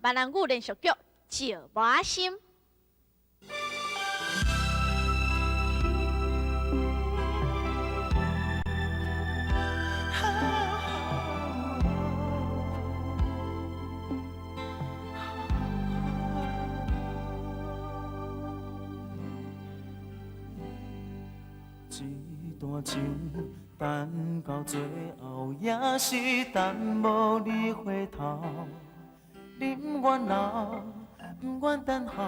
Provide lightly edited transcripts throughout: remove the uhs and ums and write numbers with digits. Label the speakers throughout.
Speaker 1: 闽南語連續劇《石磨心》。
Speaker 2: 這段情等到最後，也是等無你回頭。你毋願留，毋願等候，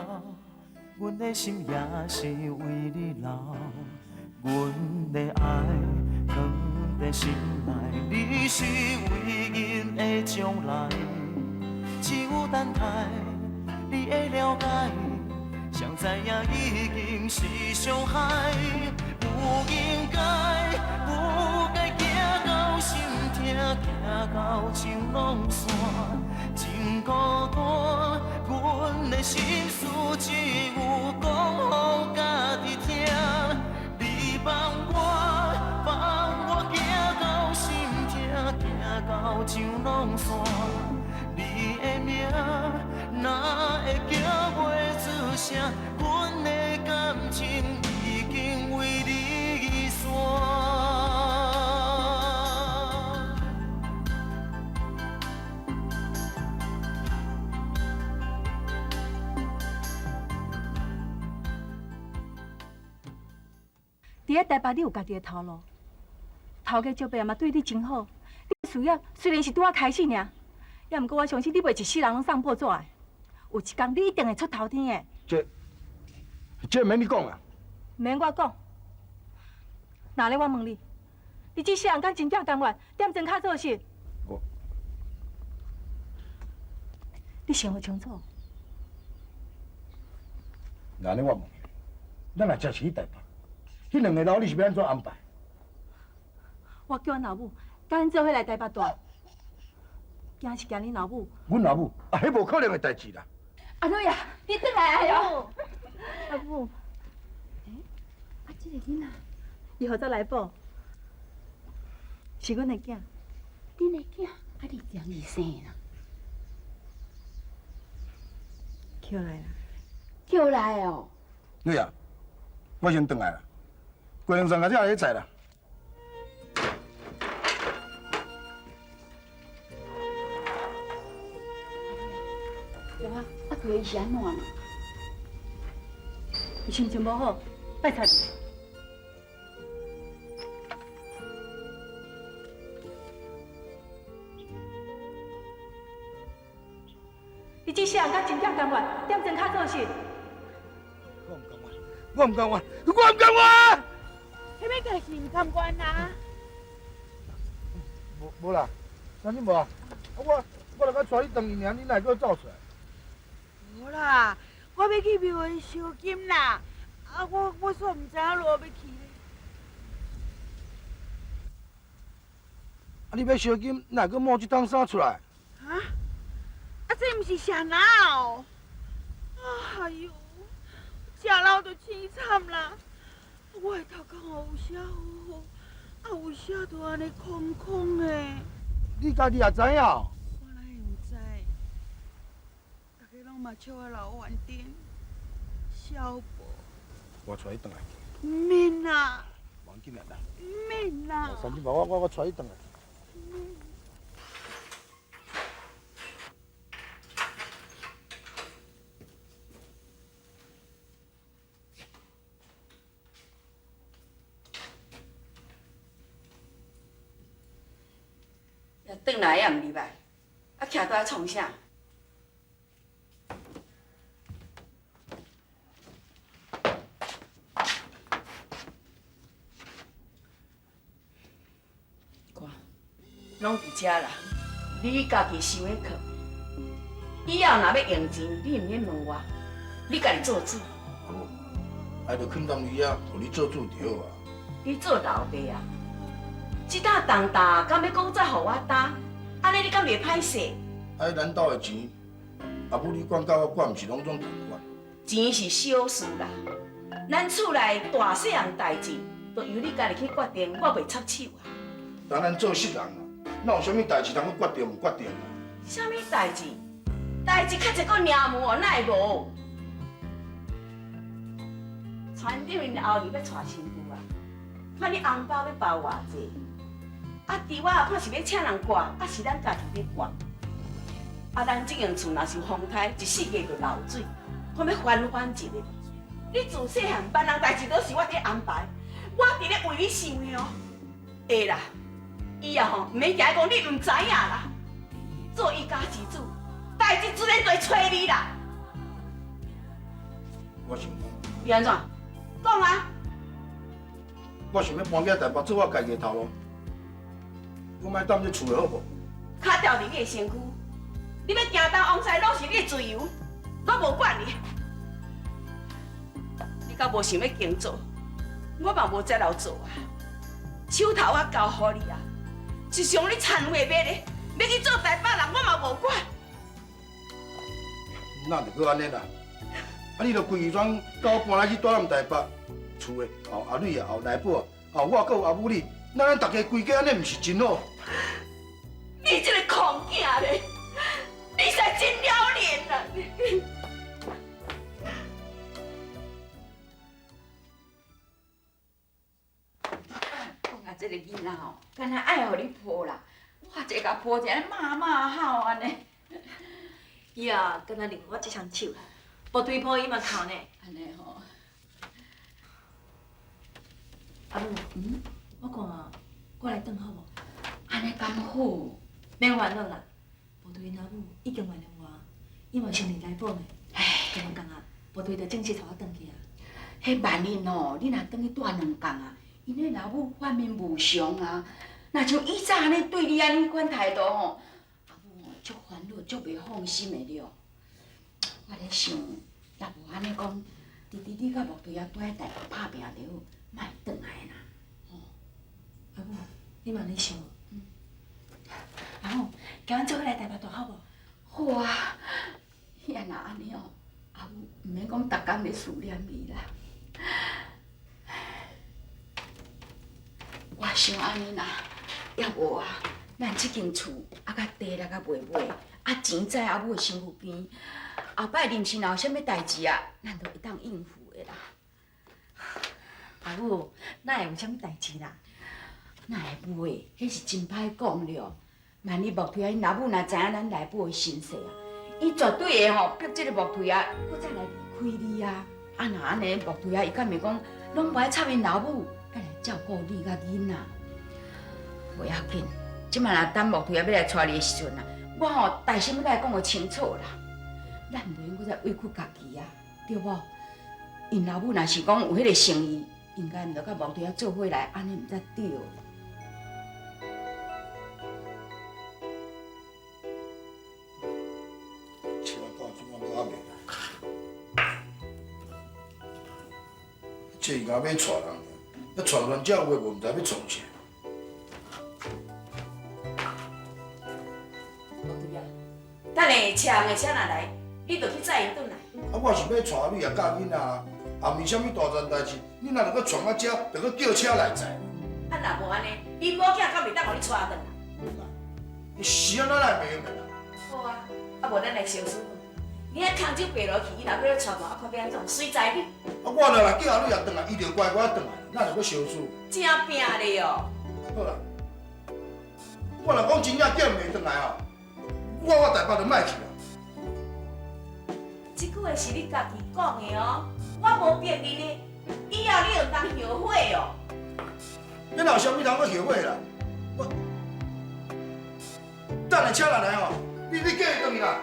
Speaker 2: 阮的心也是為你留。阮的愛藏在心內，你是為因的將來。只有等待你的了解，誰知影已經是傷害。不應該，不該行到心痛，行到情攏散，真孤單。阮的心事只有講予家己聽。你放我，放我行到心痛，行到情攏散。你的名哪會叫袂出聲？阮的感情已經為你散。
Speaker 3: 佇咧台北，你有家己的頭路，頭家石伯嘛對你真好。你事業雖然是拄仔開始爾，也毋過我相信你袂一世人攏送報紙的，有一天你一定會出頭天的。
Speaker 4: 這免你講啊！
Speaker 3: 免我講。那咧，我問你，你這世人敢真正甘願踮莊跤做事？
Speaker 4: 我，
Speaker 3: 你想予清楚。
Speaker 4: 那咧，我問你，咱若真是去台北，彼兩个老你是欲按怎安排？
Speaker 3: 我叫阮老母共阮做伙來台北住，驚是驚恁老母。
Speaker 4: 阮老母啊，彼無可能的代誌啦。
Speaker 3: 阿女啊，你轉來啊！阿母，
Speaker 5: 欸，啊，這個囡仔，
Speaker 3: 伊號做來寶，是阮的囝。
Speaker 5: 恁的囝？啊，你踮伊生的啦？
Speaker 3: 捡來啦。
Speaker 5: 捡來哦。
Speaker 4: 女啊，我先轉來啦，過兩陣仔才會載啦。
Speaker 5: 有啊，啊，佢是按怎呢？
Speaker 3: 伊心情無好，拜託你。你這世人敢真正甘願踮莊跤做事？
Speaker 4: 我毋甘願，我毋甘願，我毋甘願。
Speaker 5: 啥物代誌毋甘願啊？
Speaker 4: 無啦，啥物無啊？我來閣帶你轉去爾，你哪會閣走出來？
Speaker 6: 無啦，我欲去廟會燒金啦。啊，我煞毋知影路欲去咧。
Speaker 4: 啊，你欲燒金，哪會閣摸這筒衫出來？
Speaker 6: 啊？啊，這毋是啥拿哦？哎喲，食老就凄慘啦！我的頭殼哦有啥好好，啊有啥都按呢空空的。
Speaker 4: 你家己也知影？
Speaker 6: 我哪會毋知？大家攏嘛笑我老番癲，痟婆。
Speaker 4: 我帶你轉來。
Speaker 6: 毋免啦。
Speaker 4: 無要緊啦。
Speaker 6: 毋免啦。
Speaker 4: 三金婆，我帶你轉來。
Speaker 7: 轉來也毋入來，啊，徛佇遐創啥？看，攏佇遮啦，你家己想咧囥。以後若欲用錢，你毋免問我，你家己做主。
Speaker 4: 阿母，愛就囥踮你遐，予你做主就好啊。
Speaker 7: 你做老爸啊，這擔重擔，敢欲閣再予我擔？按呢你敢袂歹勢？
Speaker 4: 啊，咱兜的錢，阿母你管佮我管，毋是攏總仝款。
Speaker 7: 錢是小事啦，咱厝內大細項代誌，都由你家己去決定，我袂插手啊。
Speaker 4: 當咱做穡人啊，哪有啥物代誌通閣決定毋決定啊？
Speaker 7: 啥物代誌？代志较济阁尔无，哪会无？船长𪜶后日欲娶新妇啊，看你红包欲包偌济，啊，猪仔看是欲请人割，啊是咱家己欲割。啊，咱这间厝若是风台，一四季就漏水，看欲翻翻一下。你自细汉别人代志都是我伫安排，我伫咧为你想的哦。会啦，以后吼，毋免惊讲你毋知影啦。做一家之主，代志自然就会揣你啦。
Speaker 4: 我想讲，
Speaker 7: 你按怎？讲啊！
Speaker 4: 我想欲搬去台北做我家己的头路，我莫踮这厝的好无？
Speaker 7: 跤调伫你的身躯，你欲行东往西，拢是你的自由，我无管你。你敢无想欲工作，我嘛无才劳做啊。手头我交予你啊，就像你田话买的，欲去做台北人，我嘛无管。
Speaker 4: 那就阁按呢啦。啊，你著规气全共我搬来去蹛咱台北，厝的后阿蕊啊，后内宝啊，后我阁有阿母你，那咱大家规家按呢，毋是真好？
Speaker 7: 你这个狂囝咧，你实在真了脸啊！
Speaker 5: 讲啊，这个囡仔吼，敢若爱予你抱啦，我一共抱一下骂骂吼按呢。
Speaker 1: 伊啊，敢若认我这双手，无对抱伊嘛哭呢。
Speaker 5: 按呢吼。
Speaker 1: 阿母，我看我来转好无？
Speaker 5: 按呢敢好？
Speaker 1: 免烦恼啦，无对𪜶老母已经原谅我，伊嘛承认来报呢。唉，过两工啊，部队就正式带我转去啊。
Speaker 5: 彼万一吼，你若转去蹛两工啊，𪜶彼老母反面无常啊。若像以早按呢对你按呢款态度吼，阿母吼足烦恼、足袂放心的了。我咧想，也无按呢讲，弟弟你佮木队仔蹛伫台北拍拚就好，莫转来啦。
Speaker 1: 吼，阿母，你嘛按呢想？阿母，叫阮做伙来台北蹛好无？
Speaker 5: 好啊，遐若按呢哦，阿母毋免讲逐工咧思念你啦。我想按呢啦，抑无啊，咱这间厝啊，佮地来佮卖卖，啊钱在阿母的身躯边，后摆临时若有啥物代志啊，咱都会当应付的啦。
Speaker 1: 阿母，哪会有啥物代志啦？
Speaker 5: 哪会袂？彼是真歹讲了。万一木腿仔𪜶老母若知影咱内母的身世啊，伊绝对会吼逼这个木腿仔阁再来离开你啊！啊，若按呢木腿仔，伊敢会讲拢无爱插𪜶老母，爱来照顾你佮囡仔？无要紧，这摆若等木腿仔欲来娶你的时阵啊，我吼大心欲共伊讲予清楚啦。咱袂用阁再委屈家己啊，对无？𪜶老母若是讲有彼个诚意，应该毋著佮木腿仔做伙来，按呢毋才对。
Speaker 4: 车到这摆阁犹未来，这伊敢欲娶人，啊娶乱这有的无，毋知欲创啥。
Speaker 7: 无对啊，等下车的车若来，你就去载𪜶转来。
Speaker 4: 啊，我是欲带女啊佮囡仔，也毋是啥物大件代志，你若著阁传到遮，著阁叫车来载。
Speaker 7: 啊，若无按呢，恁某囝敢袂当予你带转来？
Speaker 4: 你是按怎来袂用的啦？
Speaker 7: 好啊，啊无咱来相思。你遐空手爬落去，伊若欲来带我，啊看欲按怎，随在你。
Speaker 4: 啊，我若来叫阿女也转来，伊就乖乖转来，哪会阁相思？
Speaker 7: 真拼咧哦！
Speaker 4: 好啦，我若讲真正叫伊袂转来哦，我台北就莫去啦。
Speaker 7: 这句话是你家己讲的哦，我无逼你呢，以后你就当后悔哦。
Speaker 4: 你哪有啥物通阁后悔啦？我等下车若来哦，你叫伊转去啦，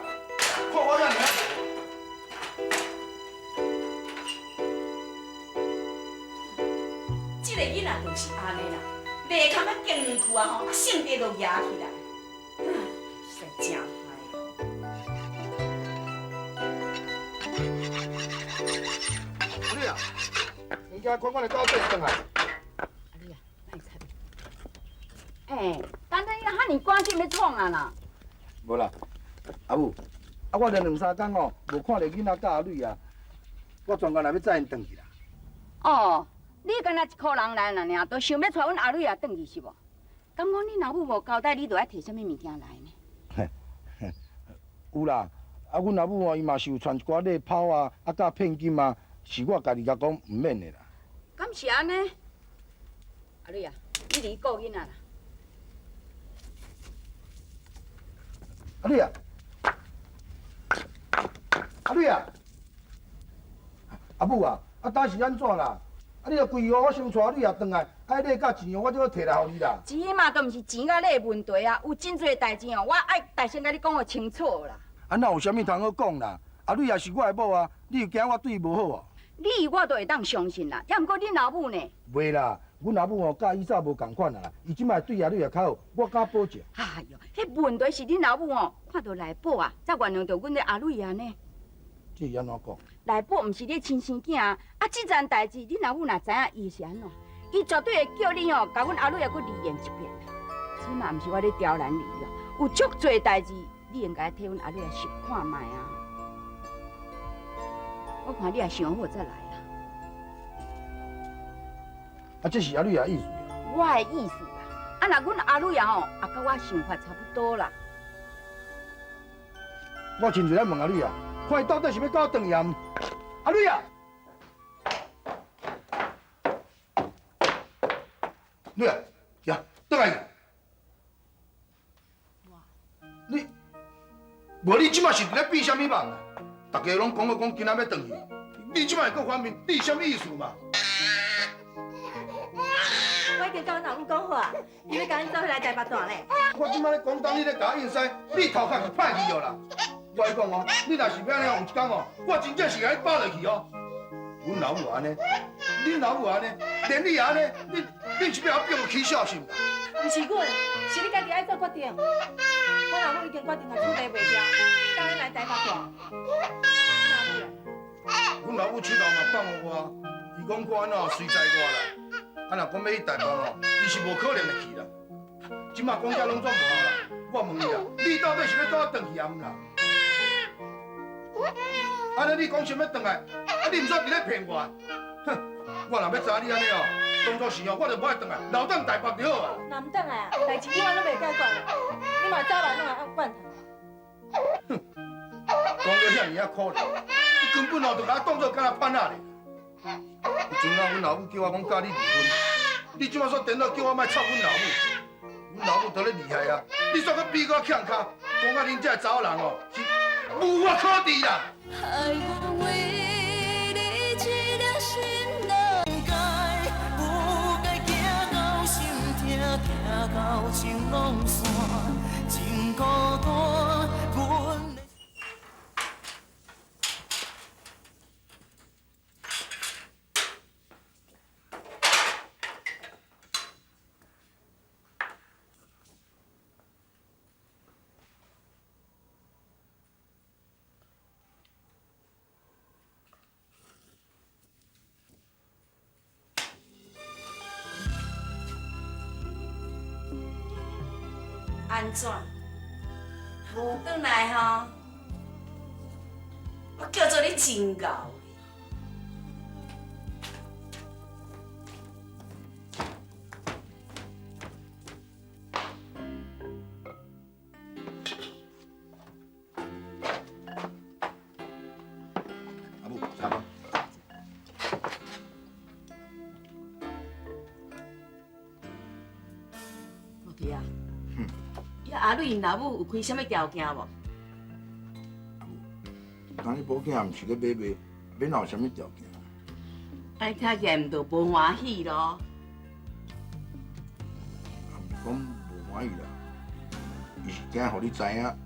Speaker 4: 看我遐尔。
Speaker 7: 这个囡仔就是按呢啦，袂堪仔讲两句啊吼，啊性地就压起来，实在真歹。
Speaker 4: 阿女啊，物件款款的狗转转来。
Speaker 5: 阿女啊，莫插。哎，等等，你若遐尔赶紧欲创啊啦？
Speaker 4: 无啦，阿母，啊我连两三工吼，无看著囡仔佮阿女啊，我专工来欲载𪜶转去啦。
Speaker 5: 哦，你敢若一箍人来尔，就想欲带阮阿女也转去是无？敢讲你老母无交代，你著爱提啥物物件来呢？
Speaker 4: 有啦，啊，阮阿母哦，伊嘛是有传一寡礼炮啊，啊，佮聘金啊，是我家己共讲毋免的啦。
Speaker 5: 敢是按呢？阿蕊啊，你伫顾囡仔啦。
Speaker 4: 阿蕊啊，阿蕊啊，阿母啊，啊，当时按怎啦？啊，你若规予我先带阿蕊啊转来，啊，礼佮钱我就提来予你啦。
Speaker 5: 钱嘛，都毋是钱佮礼的问题啊，有真济代志哦，我爱代先共你讲予清楚啦。
Speaker 4: 啊，哪有啥物通好讲啦？阿蕊也是我的某啊，你有惊我对伊无好哦？
Speaker 5: 你我都会当相信啦，也毋过恁老母呢？
Speaker 4: 袂啦，阮老母哦，佮以早无仝款啊，伊这摆对阿蕊也较好，我敢保证。
Speaker 5: 哎哟，彼问题是恁老母哦，看著内宝啊，才原谅著阮的阿蕊啊呢。
Speaker 4: 这是按怎讲？
Speaker 5: 内宝毋是你亲生囝啊，啊，这件代志恁老母若知影，伊是按怎？伊绝对会叫你哦，共阮阿蕊啊，阁离言一遍啦。这嘛毋是我咧刁难你哦，有足济代志，你应该替阮阿蕊啊想看觅啊。我看你也想好再来啦。
Speaker 4: 啊，这是阿蕊的意思啊。
Speaker 5: 我的意思啦，啊，若阮阿蕊啊吼，也佮我想法差不多啦。
Speaker 4: 我亲自来问阿蕊啊，看伊到底是欲佮我转去啊？阿蕊啊，蕊啊，呀，转来。你，无你这摆是伫咧变啥物梦啊？大家拢讲好讲今仔欲转去，你这摆阁反面，你是啥物意思嘛？
Speaker 1: 我已经佮阮老母讲好啊，伊欲共阮做伙来台北住咧。
Speaker 4: 我这摆咧讲当你咧共我应使，你头壳是歹去哦啦！我跟你讲哦，你若是欲按呢，有一工哦，我真正是共你扒落去哦。阮老母按呢，恁老母按呢，连你也按呢，你是欲予我变起笑是毋？
Speaker 3: 毋是阮，是你家己爱做决定。我老母已经决定啊，处理袂掉，共恁来台北住。你老母咧？
Speaker 4: 阮老母手头嘛放予我，伊讲看按怎随在我啦。啊，若讲欲去台北哦，伊是无可能会去啦。这摆讲遮拢总无效啦。我问你啦，你到底是欲跟我转去抑毋啦？按呢你讲想欲转来，啊你毋煞伫咧骗我？哼，我若欲知你按呢哦，当初时哦，我就无爱转来，留踮台北就好啊。
Speaker 3: 若毋转来啊，代志永远拢袂解决啦。你嘛早晚拢会怨叹。
Speaker 4: 哼，讲到遐尔仔可怜，你根本哦就共我当做敢若胖仔咧。彼阵啊，阮老母叫我讲佮你离婚，你这摆煞颠倒叫我莫插阮老母，阮老母倒咧厉害啊！你煞阁比我欠跤，讲甲恁这个查某人哦是无法可治啦。
Speaker 8: 爱我为你一粒心难
Speaker 2: 该，不该行到心痛，疼到情拢散，真孤单。阮的。
Speaker 7: 按怎？无转来吼？我叫做你真𠢕。
Speaker 4: 阿母，茶饭。
Speaker 7: 无对啊。阿蕊𪜶老母有开啥物条件无？
Speaker 4: 阿母，当你保囝毋是咧买卖，欲哪有啥物条件？
Speaker 7: 按呢听起来毋就无欢喜咯？
Speaker 4: 也毋是讲无欢喜啦，伊是惊予你知影。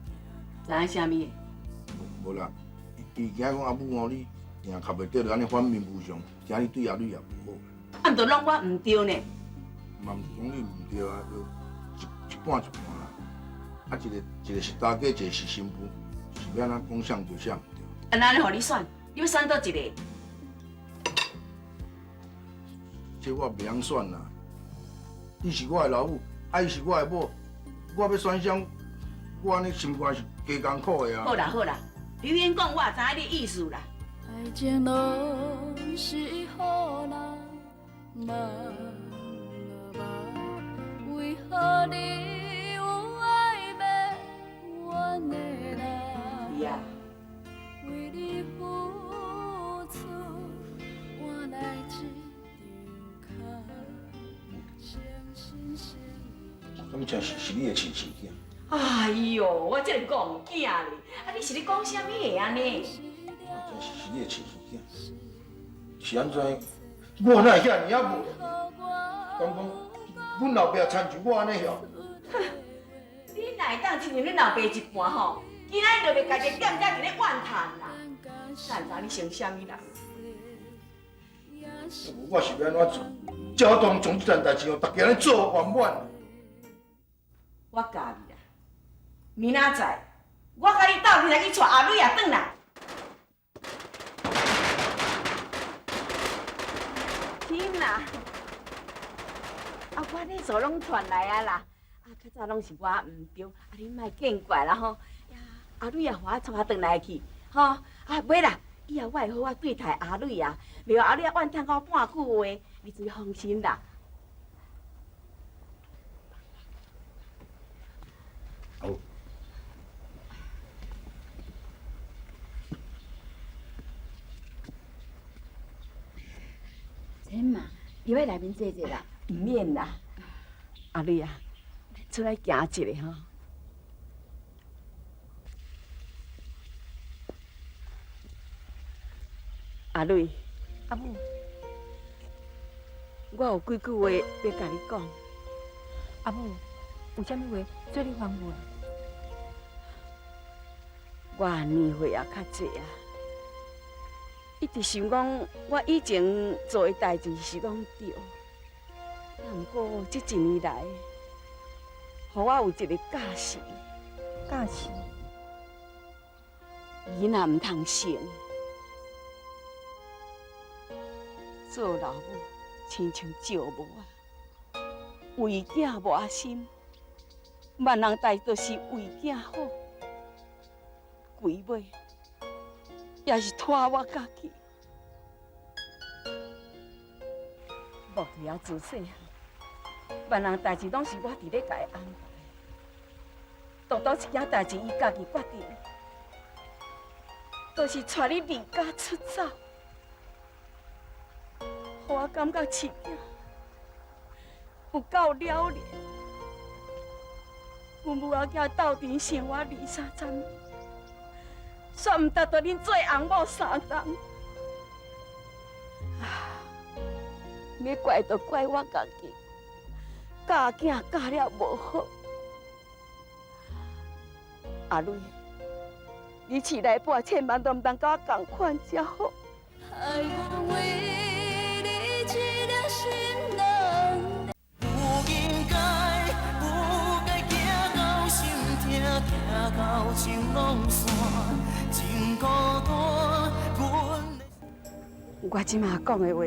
Speaker 7: 知影啥物？
Speaker 4: 无啦，伊惊讲阿母哦，你定合袂著，就按呢反面无常，惊你对阿蕊也无好。
Speaker 7: 啊，毋就拢我毋对呢？
Speaker 4: 嘛毋是讲你毋对啊，就一半一半啦。啊，一个一个是大家，一个是新妇，是欲按怎讲啥对啥毋对？
Speaker 7: 啊，那按呢予你选，你欲选佗一个？
Speaker 4: 这我袂晓选啦。你是我的老母，啊伊是我的某，我欲选啥，我按呢心肝是加艰苦的啊。
Speaker 7: 好啦好啦，你免讲，我也知影你意思啦。
Speaker 8: 爱情拢是予人梦啊梦，为何你有爱袂完的人？
Speaker 7: 是啊，
Speaker 4: 敢真是是你的亲生囝？
Speaker 7: 哎哟，我这个戆囝咧，啊你是咧讲啥物话按呢？
Speaker 4: 真是是你的亲生囝，是按怎？我哪会遐尔仔无良？敢讲，阮老爸亲像我按呢晓？
Speaker 7: 你若会当亲像恁老爸一半吼，今仔日就袂家己踮遮伫咧怨叹啦。哪会知你成啥物人？
Speaker 4: 我是欲按怎做，才有当将这件代志，予大家咧做圆满。
Speaker 7: 我教你啦，明仔载我共你斗阵来去带阿蕊仔转来。天啦！啊，我呢数拢传来啊啦，啊，较早拢是我毋对，啊，你莫见怪啦吼。呀，阿蕊仔予我带转来去，吼，啊，袂啦，以后我会好好对待阿蕊啊，袂予阿蕊仔怨叹我半句话，你自放心啦。
Speaker 4: 好。
Speaker 5: 千嘛，你欲内面坐坐啦？
Speaker 7: 毋免啦，阿蕊啊，咱出来行一下吼。阿蕊，
Speaker 3: 阿母，
Speaker 7: 我有几句话欲共你讲。
Speaker 3: 阿母，有啥物话，做你吩咐啊？
Speaker 7: 我年岁也较济啊，一直想讲我以前做的代志是拢对，啊，毋过这一年来，予我有一个教训。
Speaker 3: 教训？
Speaker 7: 囡仔毋通生，做老母亲像石磨仔，为囝磨心，万人代都是为囝好，规尾也是拖我家己。木头仔自细汉，万人代志拢是我伫咧共伊安排，独独一件代志伊家己决定，就是带你离家出走，予我感觉饲囝有够了然。阮母仔囝斗阵生我20-30年，煞毋达到恁做翁某3冬。啊，欲怪就怪我家己，教囝教了无好。阿蕊，你饲来半千万都毋通佮我仝款才好。
Speaker 8: 爱我为你一粒心人。
Speaker 2: 不应该，不该行到心痛，行到情拢散，真孤单。阮
Speaker 7: 我这马讲的话，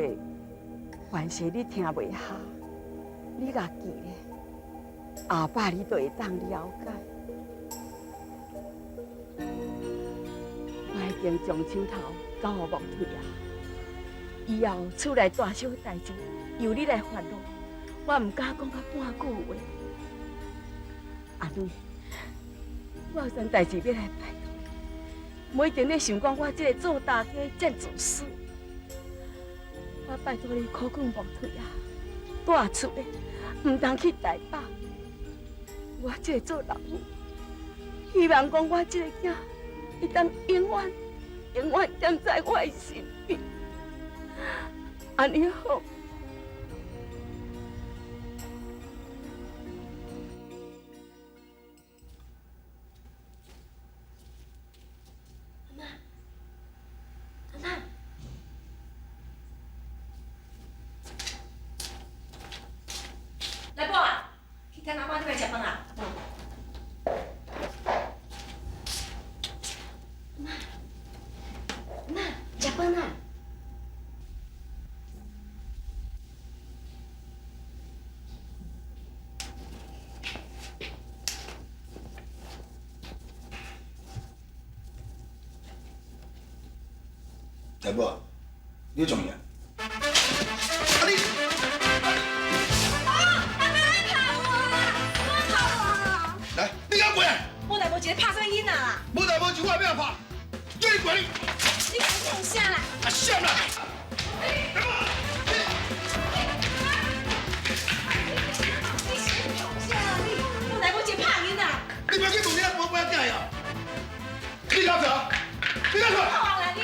Speaker 7: 凡是你听袂下，你共记咧，后摆你就会当了解。我已经将手头交予木腿啊，以后厝内大小代志由你来烦恼，我毋敢讲较半句话。阿蕊，我有桩代志欲来拜托你，莫一定咧想讲我这个做大家遮自私。我拜托你苦劝木腿啊，带出来，毋通去台北。我这个做老母，希望讲我这个囝，会当永远、永远踮在我的身边。按呢好。
Speaker 1: 阿妈，阿妈，来宝啊，去等阿妈你来食饭啊。妈，妈，食饭啊。
Speaker 4: 大宝，你创啥？啊你！来，你敢过来？
Speaker 1: 无代无志，拍啥物囡仔啦？
Speaker 4: 无代无志，我欲按怎拍？叫你过来！
Speaker 1: 你敢创啥啦？
Speaker 4: 啊啥啦？
Speaker 1: 你是创啥啦你？
Speaker 4: 囝啊？你敢做？你敢做？
Speaker 1: 好啊，你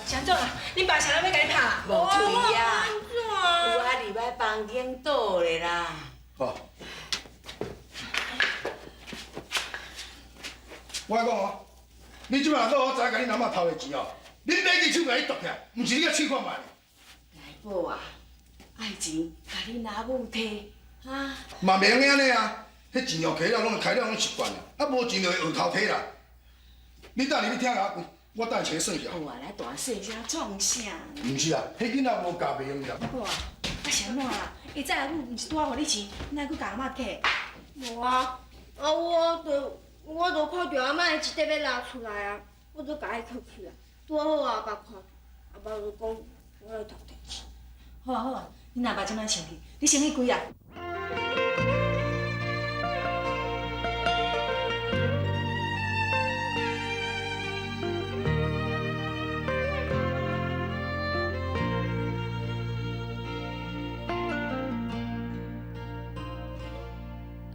Speaker 1: 是按怎啊？恁爸啥人欲共你拍？
Speaker 7: 无退啊！有啊，入来房间倒咧啦。
Speaker 4: 好。我讲哦，你这摆若阁予我知影，共恁阿嬷偷的钱哦，恁买支手共你剁起来，毋是你阁试看觅。
Speaker 7: 来宝啊，爱钱共恁阿母提，哈？
Speaker 4: 嘛袂用按呢啊！彼钱哦，摕了拢开了拢习惯啦，啊无钱就会学偷提啦。你等下去听下，我等下找算一下。
Speaker 7: 好啊，来大细声创啥？
Speaker 4: 毋是啊，彼囡仔无教袂用啦。
Speaker 1: 宝啊，啊是按怎啦？伊早阿母毋是拄仔予你钱，你哪阁共阿嬷提？
Speaker 9: 无啊，啊我就看著阿嬷的一块欲落出来啊，我就共伊捡起来，拄好阿爸看著，阿爸就讲我咧偷提钱。
Speaker 1: 好啊好啊，恁阿爸这摆生气，你先去归啊。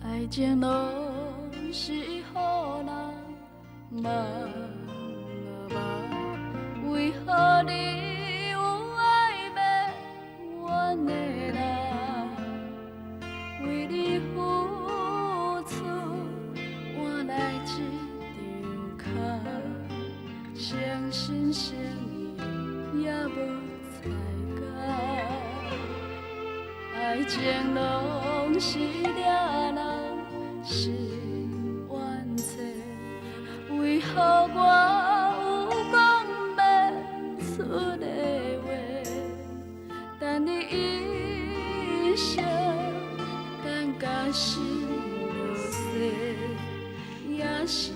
Speaker 8: 爱情拢是予人梦啊梦，为何你有爱袂完的人？为你付出换来这场空，诚心诚意也无彩工。爱情拢是掠人心冤错，为何我有讲袂出的话？等你一生，等甲心落雪，也是